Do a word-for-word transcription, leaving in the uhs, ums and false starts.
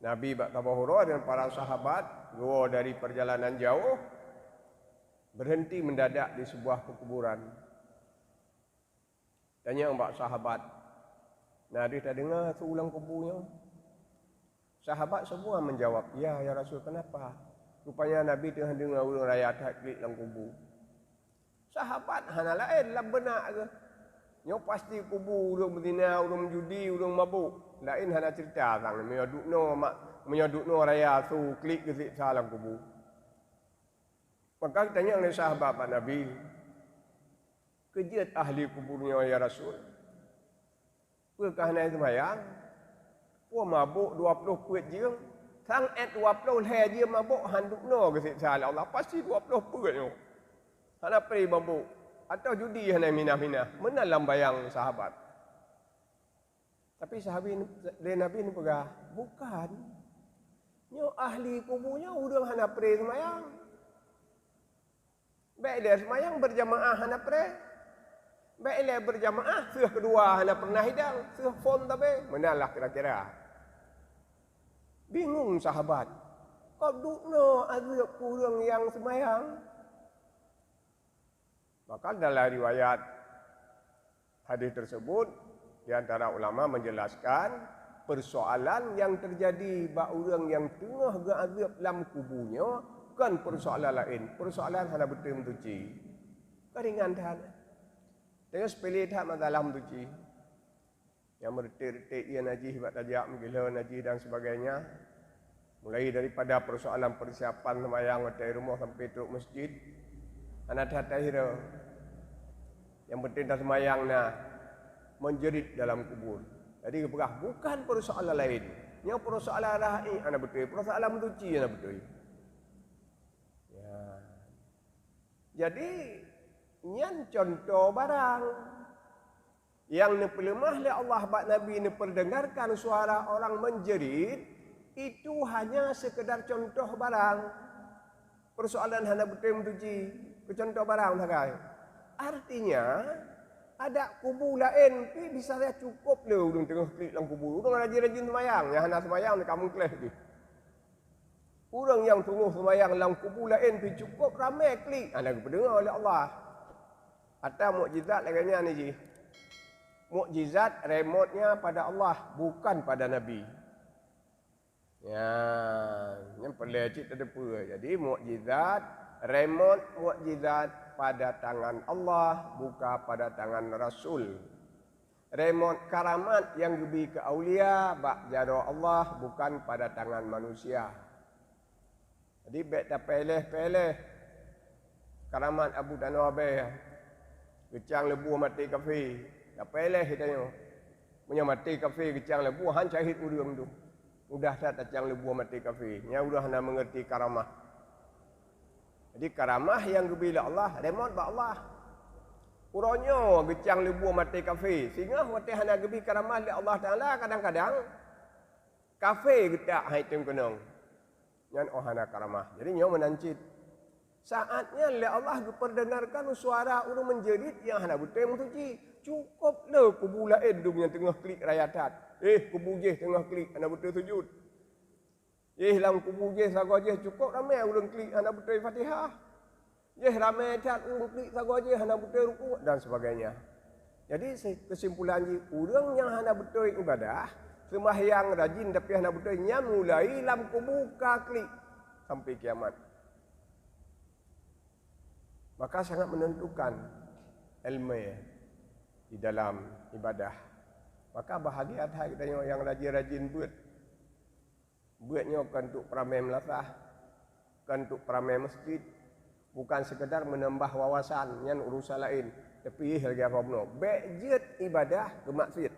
Nabi bak Abu Hurairah dan para sahabat geuwoe dari perjalanan jauh, berhenti mendadak di sebuah pekuburan. Tanyong bak sahabat, "Na deuh tadeungoe su lam kubu nyoe?" Sahabat semua menjawab, "Ya, ya Rasul, kenapa?" Rupanya Nabi teungoh deungoe ureuëng raya that klik lam kubu. Sahabat hana laén lam beunak geuh. Nyoe pasti kubu ureuëng beuzina, ureuëng meujudi, ureuëng mabôk. Laén hana cerita sang, meunyoe dueknoe mak, meunyoe dueknoe raya su klik geuh siksa lam kubu. Maka geutanyong lé sahabat bak Nabi, "Keu jeuet ahli kubu nyoe, ya Rasul? Peue ka hana seumayang? Peue mabôk dua ploh peuet jeuem? Sang ét dua ploh lhée jeuem mabôk, han dueknoe geusiksa lé Allah, pasti dua ploh peuet nyoe. Hana pré mabôk, atau judi hana minah-minah." Meunan lam bayang sahabat. Tapi sahabi, lé Nabi neupeugah, "Bukan. Nyoe ahli kubu nyoe ureuëng hana pré seumayang. Bék ilée seumayang beurjamaah hana pré. Bék ilée beurjamaah seuh keudua hana pernah idang, seuh phon tabé." Meunan lah kira-kira. Bingung sahabat, "Kok dueknoe azeueb keu ureuëng nyang seumayang?" Maka dalam riwayat hadis tersebut, di antara ulama menjelaskan, persoalan yang terjadi bak ureuëng nyang teungoh geuazeueb lam kubu nyoe kon persoalan laén, persoalan hana beutôi meutuci. Ka ringan that. Teungoh seupele that masalah meutuci. Nyang meureutét-reutét ié najih bak tajak, meugihlon najih dan sebagainya. Mulai daripada persoalan persiapan seumayang watée rumoh sampai trok masjid, hana that tahira. Nyang penting taseumayang na, menjerit dalam kubur. Jadi geupeugah, bukan persoalan laén. Nyoe persoalan rahi hana beutôi, persoalan meutuci hana beutôi. Ya. Jadi, nyan contoh barang. Nyang neupeuleumah lé Allah bak Nabi neupeudengarkan suara orang menjerit, itu hanya sekedar contoh barang. Persoalan hana beutôi meutuci, keu contoh barang sagai. Artinya, adak kubu laén pih bisa saja cukup le ureuëng teungoh klik lam kubu. Ureuëng rajin-rajin seumayang, nyang hana seumayang ka meukleh pih. Ureuëng nyang teungoh seumayang lam kubu laén pih cukup ramé klik, hana geupeudeungoe lé Allah. Ata mukjizat lagée nyan jih. Mukjizat remotnya pada Allah, bukan pada Nabi. Ya, nyan peureulée cit tateupeue. Jadi mukjizat, remot mukjizat pada tangan Allah, bukan pada tangan Rasul. Remot karamat nyang geubi keu aulia bak jaroe Allah, bukan pada tangan manusia. Jadi bék tapéléh-péléh karamat Abu Tanoh Abée, geucang leubuh maté kafé. Tapéléh geutanyoe. Meunyoe maté kafé geucang leubuh, han syahid ureuëng tu. Mudah that tacang leubuh maté kafé. Nyan ureuëng hana meungerti karamah. Jadi karamah nyang geubi lé Allah, remot bak Allah. Uroe nyoe geucang leubuh maté kafé, singoh watée hana geubi karamah lé Allah Taala, kadang-kadang kafé geutak hai teungkeunong. Nyan oh hana karamah. Jadi nyoe meunan cit. Saát nyan lé Allah geupeudengarkan suara ureuëng menjerit nyang hana beutôi meutuci. Cukup le kubu laén dum nyang teungoh klik raya that. Eh, kubu jéh teungoh klik hana beutôi sujud. Jéh lam kubu jéh sagoe jéh cukup ramé ureuëng klik hana beutôi Fatihah. Jéh ramé that ureuëng klik sagoe jéh hana beutôi rukuk dan sebagainya. Jadi, se-, kesimpulan jih, ureuëng nyang hana beutôi ibadah, seumahyang rajin tapi hana beutôi, nyan mulai lam kubu ka klik sampai kiamat. Maka sangat menentukan ilmu di dalam ibadah. Maka bahagia that geutanyoe nyang rajin-rajin beuet. Beuet nyoe kon untuk peuramé meulasah, kon untuk peuramé masjid, bukan sekadar menambah wawasan, nyan urusan laén, tapi lagée apa bunoe. Bék jeuet ibadah keu maksiat.